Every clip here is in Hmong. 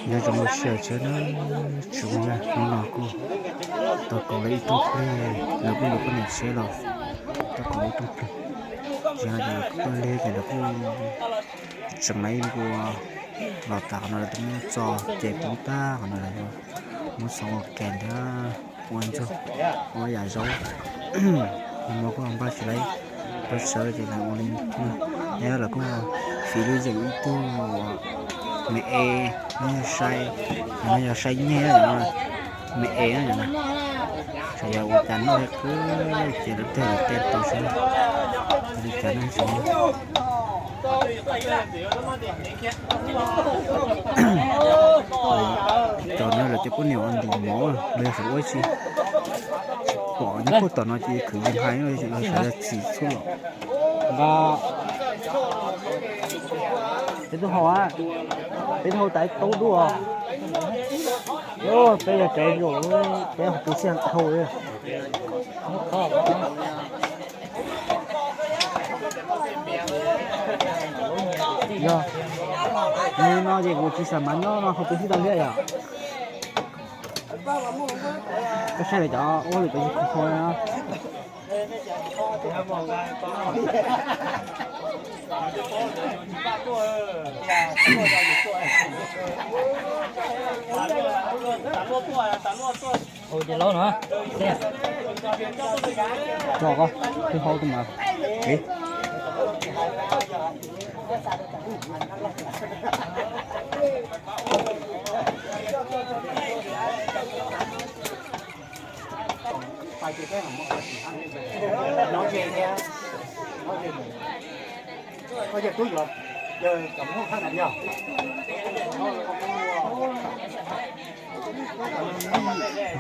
Nyob zoo ua si tsav na, tsis ua hnub no kuj tau kaus lawv ib rooj plig, lawv kuj yuav poj niam tsev los tau kaus ib rooj plig. Zaum no ces kuj paj liag ces lawv kuj tseem lawv ib npua los tas qhov no lawv twb muab txo ces poob tag qhov no lawv muab txo ua kas ntawd ua ntxuag ua yam zaub. Muab kuj npaj tsis lawv pab sawv ces lawv ua li no. Nyob lawv kuj fiv lub yeem ib tug me es, nyob yog sai, nyob yog sai nyeg, me es na, txawm yog ua cas noj li qub ces lawv twb tej tau xwb, li cas noj xwb. Tom no lawv cov poj niam ua ntim mov los yog xav ua tsi, pom nyob puag tom no ces khwv yees hais los xav yog txiv txhua los. Nqa, peb twb hau, peb twb hau tas ib taub duaj. Peb yog tsev zoo, peb hau pw xij hau. Yog, no ces kuv tsis xav mas nyob no hau pw xij tau thiab yom. Koj saib lawv cov ua lwm tus tsis kho no. Ua ces laub no, tso koj, twb hau tus mas.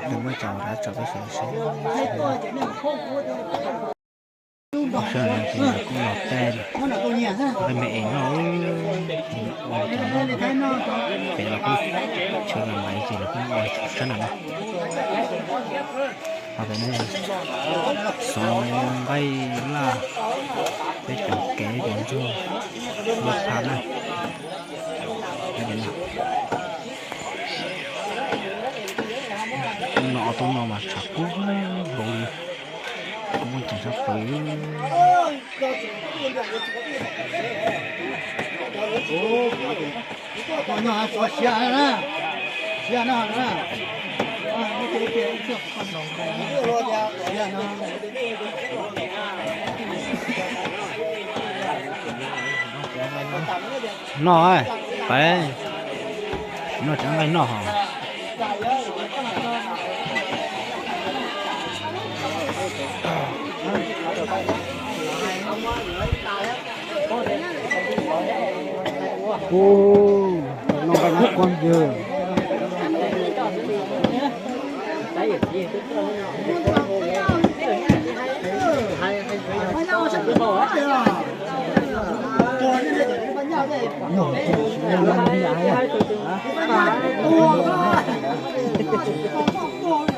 Nws muaj cov dab tso peb sawv daws saib. Sawv daws ces kuj los tej nqaij me es noj, ua cov noj pem los kuj chaw las mais ces lawv kuj ua sab nram no. Ho pem no xov nqaij laj, peb cov kev cov ntsuag, lub pha na. Tus no tus no mas tshav kub npaum li, kuv muaj ceem sab plaws. Noj, pab, noj tsev nqaij noj hos. Ub, noj nqaij noj kuab yawg.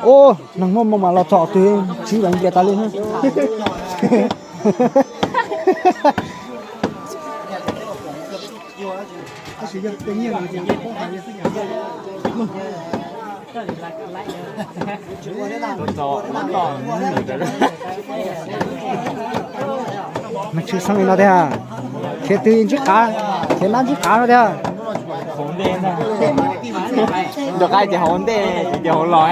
Ub, neeg muaj moo mas los txog twg tsis vam npias tas li. Nws tshwj xeeb li no tiag, khiav twg ntsib qav, khiav nab ntsib qav no tiag. Nrog qaib ces hauv ntej ces hauv los.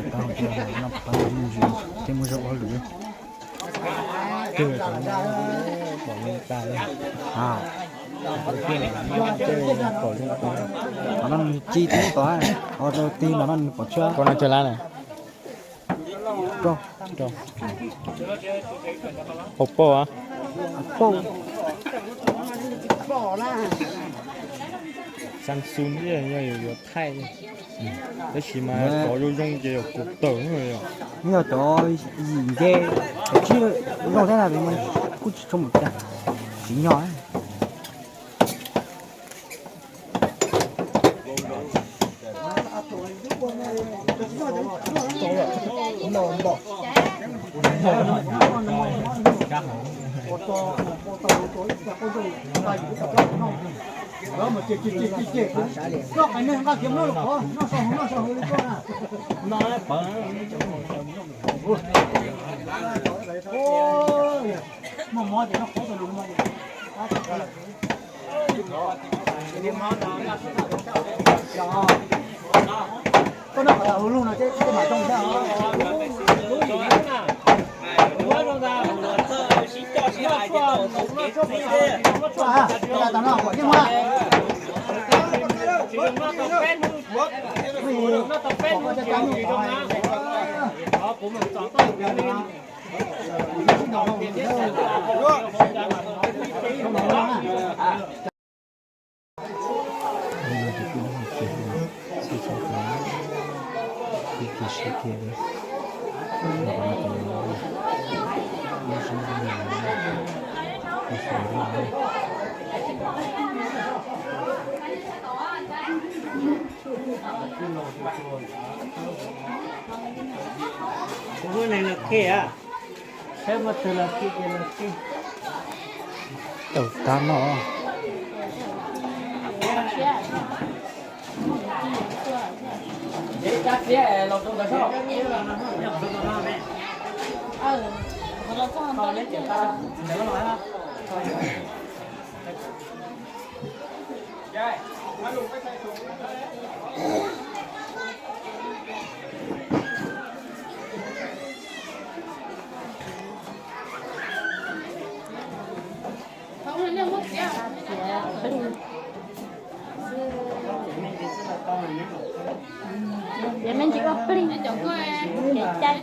Ces tau tau noj pab me ntsis thiab muaj zog ua lwm. Twb pom li tas li. Ha, pom li tas. Qhov no nws ci tib tod, qhov rau ti no no nws pom tshiab. Koj no tsawg lab na? Rau, rau. Hauv paus a? Hauv paus. Samsung yog yuav thaij, tab sis mas cov zoo zoo ces yog kuv tawm yog. Yog cov yim nce, tsib zoo thiab na, kuj tsis tshua mus cas, tsis nyog. Koj noj qhov tas hauv lug no ces koj mam zoo thiab. Kuv lub neeg los khij a, saib muaj twg los khij ces los khij. Tau tab no. Tias me ntsis ua plig, ces cai.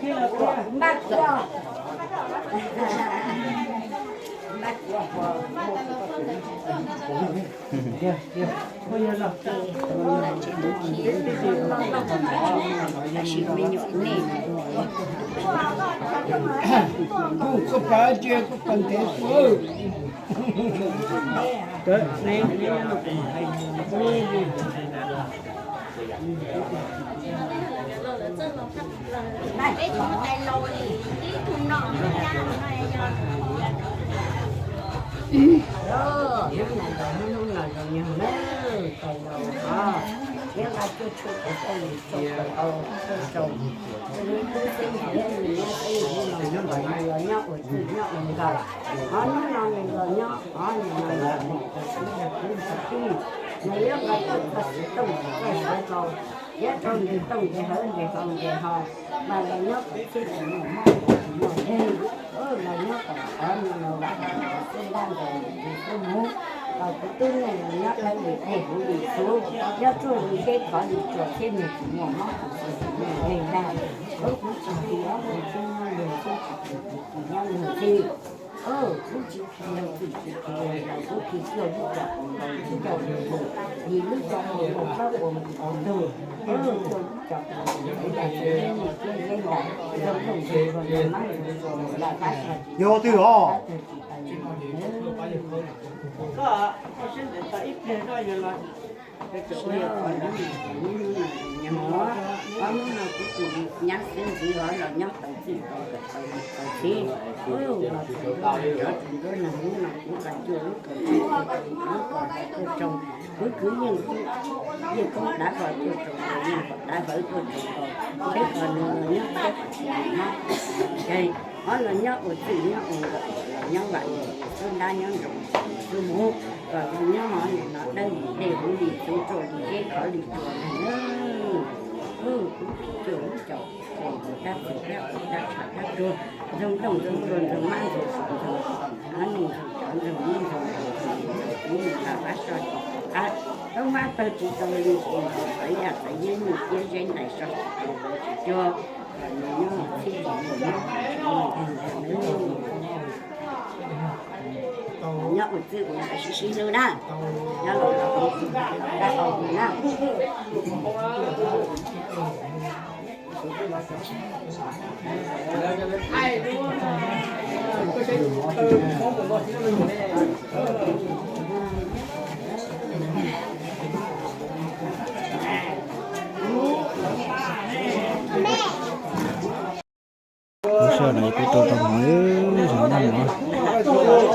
Nyob ua txwj nyob ua nkawm, ho hnub no nws los nyob, ho nws los nyob mus rau sawv daws kwv tij, nws yuav nqa tuaj txog xov tooj txog sawv daws, yuav rau nqes tooj nqes hawv nqes hlau nqes ho, mas los nyob kom txhij tsis muaj mob tsis muaj nkeeg, los nyob kom qhov no los vam xwb dab nkaus nws xwb mus, kom kuv tub neej los nyob dawb li dej huv li txhuv, nyob tsuaj li zeb khov li tsuas thiab nws tsis muaj mob tsis muaj nkeeg ntag. Kuv tsis khi ob tug tub nyob luag xwb, tsis khi tsis khi nyob luag xwb. Kuv tsis khi yog txwj tsis khi yog laus, kuv khi cuaj lub cov hauv laus, cuaj lub hauv laus, yim lub cov hauv laus, plaub hauv laus, ntug, cuaj lub cov hauv laus, ntawd yog zeb nus thiab zeb ntais, zoo nplooj zoo ntsuag zoo mab zoo ntsuag mus laj qab sab tsis Yog twg os? Tsis tau li ntawd. Ob hnub no kuv tus nyab xeeb ntxwv ho los nyob tau txij tau nkawm tau niam tau txiv, los txog ntua, txog ntua nag hnub no kuv nqa cuaj lub kaus tsij, lub kaus hlau tuaj tsoo, kuv kwv Yeej Koob, Yeej Koob dav hlau tuaj tsoo, Yeej Koob dav hlau tuaj tsoo, seb kom nws los nyob thiab kom nws nyob, ho los nyob ua txwj nyob ua nkawm, los nyob vam nws xwb dab nyob nroo xwb mus, kom los nyob ho nim no dawb li dej huv li txhuv tsuaj li zeb khov li tsuas ntag na. Kuv cuaj lub caum, ces mus dab txim dab qus dab tshav dab tuag, ntxoog nplooj ntxoog ntsuag ntxoog mab ntxoog suav ntxoog, ho neeg ntxoog tsov ntxoog mib ntxoog ntxoog ntxoog ntxoog kuv mus laj qab soj tsis tau qab, tub mab tawg tsis tau li ces ntxoog txawv yaj txawv yeb nyuj ciab zeb ntais soj tsis tau lawv tsis cuag, kom nws nyob txhij nyob ua txwj ua nkawm sib sib hlub na, nyob los dab qau na. Lub sij hawm no kuj tau tau mov, zoo noj mov, tau lawv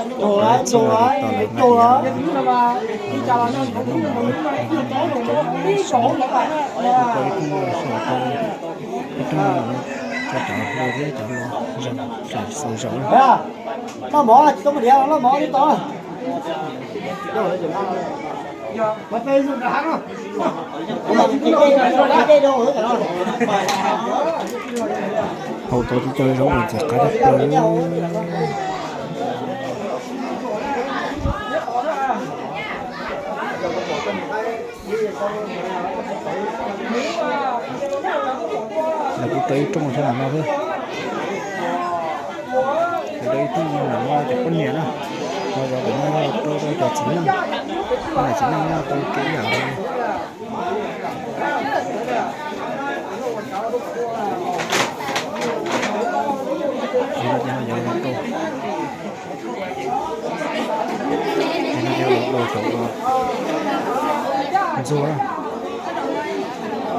noj mov, ib rooj cov hluas thiab cov laus, cov laus zaum, noj mov tsis tau muaj diav, noj mov li tau. Haus tau tib co zaub mas ntxim qab tshaj plaws. Lawv kuj tau ib rooj thiab no xwb. Lawv tau ib rooj no cov poj niam na, ho cov poj niam tau cov txiv neej, poj niam txiv neej nyob tau kev ib yam li. Ces no ces ho yog los rau, ces no ces los rau saum ntxuag,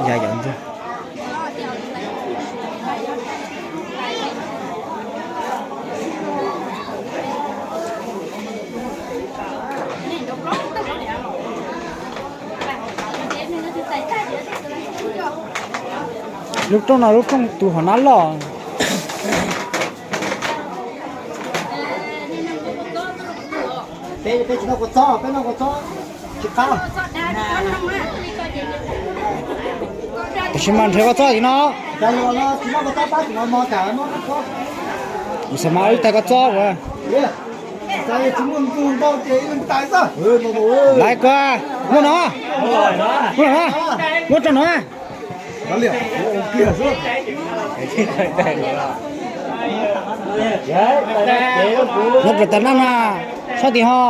ya yam ntxuag. Lub rooj no lub rooj tus hom nab loj. Peb, peb tsis noj kua txob, peb noj kua txob tsis qab. Tiam sis mas nrhiav kua txob tim no. Cas los no tsis noj kua txob pab tsis los no cas noj kua txob. Kuv xav mas ib tais kua txob uas. Laiv kua, muab no, muab no, muab rau no. Nyob rau tas naj na, sab tim ho.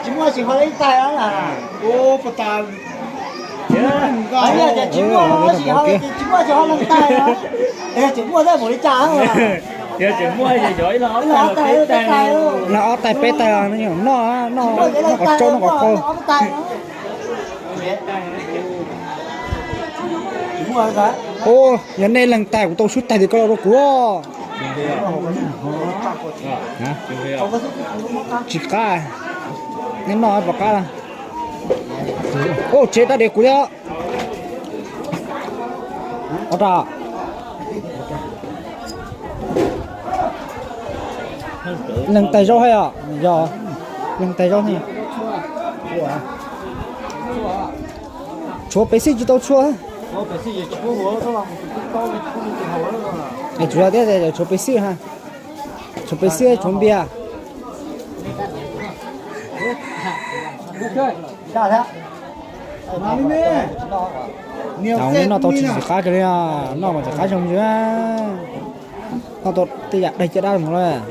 Tsis muaj tsis ho leej tais. Tsis muaj tsis ho leej tais. Tsis muaj mus li cas. Noj ob tais peb tais, noj, noj kom tsau noj kom qau. Ua, yog nej leej tais kuv tau swb tais tim koj los rau kuv. Tsis qab, nej noj pom qab. Ua tsev tab dev kuv thiab. Ua ra, leej tais zaub hais os, yog leej tais zaub thiab. Tshuav pev xij tsis tau tshuaj. Es tsuas yog tias tshuav pev xij ha, tshuav pev xij tshuav npias. Noj tau tsis txim qab kiag li, noj mas txim qab zoo li. Noj tau tej yam daig caj dab mus lawm.